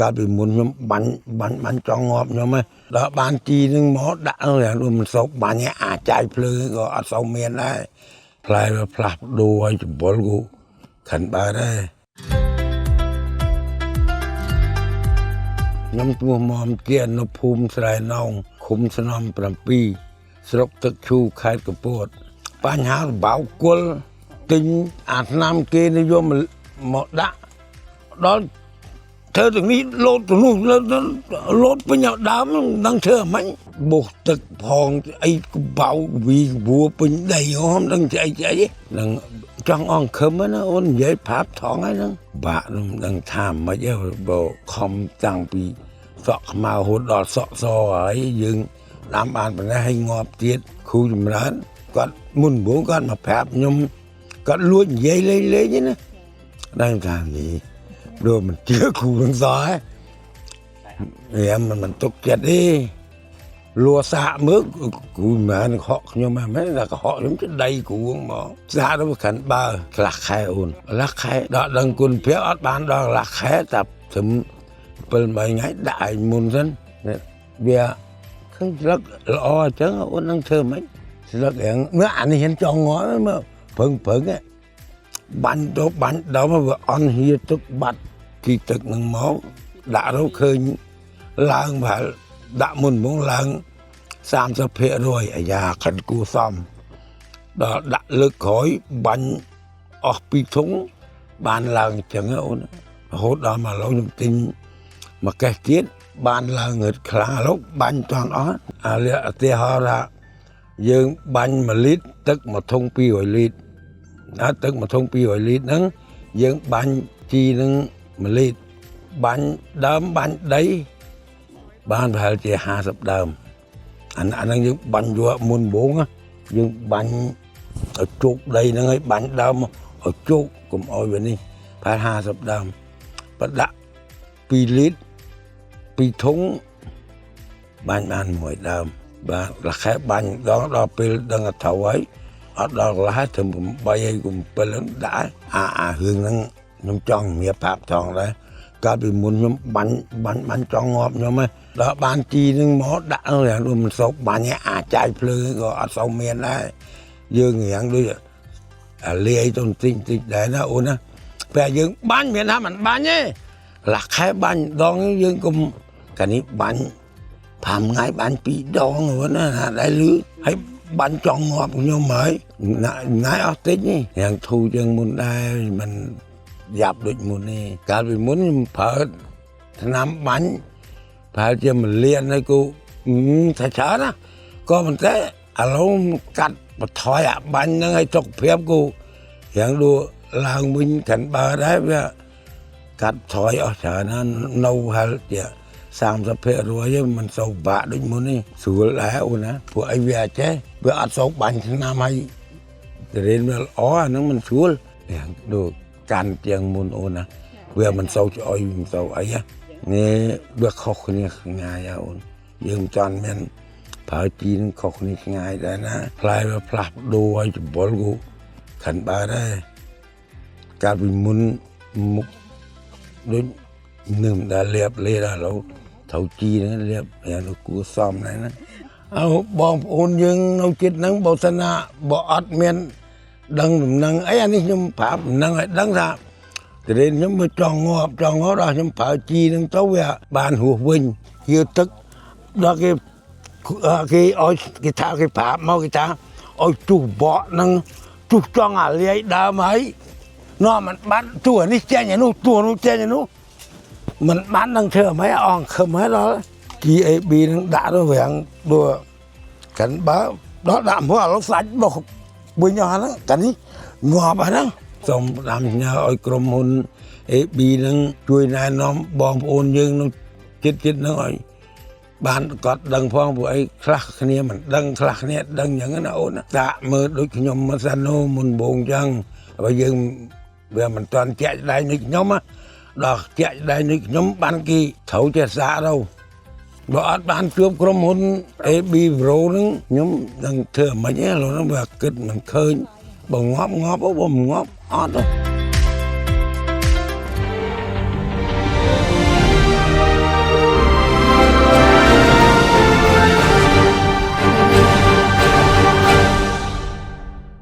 កាលពីមុនខ្ញុំបាញ់បាញ់បាញ់ចង់ងាប់ខ្ញុំហ៎ដល់បានជីនឹងមកដាក់ហ្នឹងមិនសូវបាញ់អាចចាយភ្លើងក៏អត់សូវមានដែរផ្លែវាផ្លាស់ប្ដូរឲ្យច្បល់គូខិនបើដែរខ្ញុំឈ្មោះមុំជានៅភូមិស្រែណងឃុំស្នំ7ស្រុកទឹកឈូខេត្តកំពតបញ្ហារបៅគល់ទិញអាថ្នាំគេនិយមមកដាក់ដល់ធ្វើទាំងនេះលោតទៅនោះលោតពេញដើមមិនដឹងធ្វើអាម៉េចបុសទឹកផងអីកបៅវីវួពេញដីហមដឹងស្អីស្អីនឹងចង់អង្ឃឹមណាអូននិយាយប្រាប់ថងហើយហ្នឹងបាក់នឹងដឹងថាម៉េចបើខំតាំងពីសក់ខ្មៅរហូតដល់សក់សហើយយើងដាំបានប៉ុណ្ណេះហើយងាប់ទៀតគ្រូចម្រើនគាត់មុនបងគាត់មកប្រាប់ខ្ញុំគាត់លួចនិយាយលេងលេងណាដឹងថានេះដូចមិនជឿគ្រូនឹងសោះហ៎មិនទុកចិត្តទេលួសាកមើលគ្រូមិនខកខ្ញុំហ្នឹងមែនតែកុហកខ្ញុំទៅដីគ្រូហ្មងសាកទៅខាន់បើខ្លះខែអូនខ្លះខែដល់ដឹងគុណភាពអត់បានដល់ខ្លះខែតែត្រឹម7 8ថ្ងៃដាក់ឲ្យមុនសិនវាឃើញស្លឹកល្អអញ្ចឹងអូននឹងធ្វើម៉េចស្លឹករៀងមើលអានេះហ៊ានចង់ងាប់មើលប្រឹងប្រឹងបាញ់ទៅបាញ់ដល់វាអន់ហៀទឹកបាត់ទីទឹកនឹងមកដាក់ទៅឃើញឡើងប្រហែលដាក់មុនហ្មងឡើង30%អាយ៉ាខិនគួសមដល់ដាក់លើកក្រោយបាញ់អស់2ធុងបានឡើងអញ្ចឹងអូនរហូតដល់មកឡូវខ្ញុំទិញមកកេះទៀតបានឡើងងឹតខ្លាំងឥឡូវបាញ់តាន់អស់អាលឧទាហរណ៍ថាយើងបាញ់1លីត្រទឹកមួយធុង200លីត្រណាទឹកមួយធុង200លីត្រហ្នឹងយើងបាញ់ជីនឹង1លីត្របាញ់ដើមបាញ់ដីបានប្រហែលជា50ដើមអាហ្នឹងយើងបាញ់យកមុនបងយើងបាញ់ឲ្យជោគដីហ្នឹងឲ្យបាញ់ដើមឲ្យជោគកុំឲ្យវានេះប្រហែល50ដើមបើដាក់2លីត្រ2ធុងបាញ់បាន1ដើមបាទលខែបាញ់ដល់ដល់ពេលដឹងថាត្រូវហើយអត់ដល់កន្លះត្រឹម8ហើយ7ហ្នឹងដាក់អារឿងហ្នឹងខ្ញុំចង់មានប្រាប់ថងដែរកាលពីមុនខ្ញុំបាញ់បាញ់បាញ់ចង់ងាប់ខ្ញុំហ៎ដល់បានជីនឹងមកដាក់ហ្នឹងមិនសូវបាញ់អាចចាយភ្លើងក៏អត់សូវមានដែរយើងរៀងដូចអាលាយទៅបន្តិចបន្តិចដែរណាអូនណាពេលយើងបាញ់មានថាមិនបាញ់ទេលះខែបាញ់ដងយើងកុំកានេះបាញ់5ថ្ងៃបាញ់2ដងអូនណាដែលលឺហើយបាញ់ចង់ងាប់ខ្ញុំហើយណែអស់តិចនេះរៀងធូរជាងមុនដែរមិនយ៉ាប់ដូចមុនទេកាលពីមុនខ្ញុំប្រើថ្នាំបាញ់ប្រហែលជាមួយលានហើយគូថាច្រើនណាក៏ប៉ុន្តែឥឡូវកាត់បន្ថយអាបាញ់ហ្នឹងឲ្យសុខភាពគូរៀងដួឡើងវិញកាន់បើដែរវាកាត់ថយអស់ច្រើនណានៅប្រហែលជា30%មិនសូវបាក់ដូចមុននេះស្រួលដែរអូនណាព្រោះអីវាអត់ចេះវាអត់សូវបាញ់ថ្នាំឲ្យទៅរៀនវាល្អអាហ្នឹងមិនស្រួលរៀងដូចកាន់ជាងមុនអូនណាវាមិនសូវឆ្អុយមិនសូវអីនេះវាខុសគ្នាឆ្ងាយអូនយើងមិនចង់មានប្រើជីនឹងខុសគ្នាឆ្ងាយដែរណាផ្លែវាផ្លាស់ប្ដូរឲ្យច្បល់គូខិនបើដែរកាលពីមុនមុខដូចនឹងដែលលាបលាដល់ឥឡូវត្រូវជីហ្នឹងលាបយ៉ាងគួសមដែរណាអើបងប្អូនយើងនៅចិត្តហ្នឹងបើសិនណាបើអត់មានដឹងដំណឹងអីអានេះខ្ញុំប្រាប់ដំណឹងឲ្យដឹងថាទៅរៀនខ្ញុំមកចង់ងាប់ចង់ងាប់ដល់ខ្ញុំប្រើជីហ្នឹងទៅវាបានហួសវិញជាទឹកដល់គេគេឲ្យគេថាគេប្រាប់មកគេថាឲ្យទុះបកហ្នឹងទុះចង់អាលាយដើមហើយនាំមិនបាត់ទោះអានេះចេញអានោះទោះនោះចេញអានោះមិនបាននឹងធ្វើអ្វីអងខឹមហើយដល់ GAB នឹងដាក់ទៅរាំងដូចកាន់បើដល់ដាក់មកឥឡូវសាច់បោះវិញអស់ហ្នឹងកានេះងាប់ហ្នឹងសូមផ្ដាំញើឲ្យក្រុមហ៊ុន AB នឹងជួយណែនាំបងប្អូនយើងនឹងចិត្តចិត្តហ្នឹងឲ្យបានគាត់ដឹងផងព្រោះអីខ្លះគ្នាមិនដឹងខ្លះគ្នាដឹងអញ្ចឹងណាអូនដាក់មើលដូចខ្ញុំមកសិននោះមុនបងអញ្ចឹងបើយើងវាមិនទាន់ជាក់ស្ដែងដូចខ្ញុំណាដល់ជាក់ស្ដែងដូចខ្ញុំបានគេត្រូវចេះសាកទៅបើអត់បានជួបក្រុមហ៊ុន AB Pro ហ្នឹងខ្ញុំនឹងធ្វើមិនទេឥឡូវហ្នឹងវាគិតមិនឃើញបើងាប់ងាប់បើមិនងាប់អត់ទេ។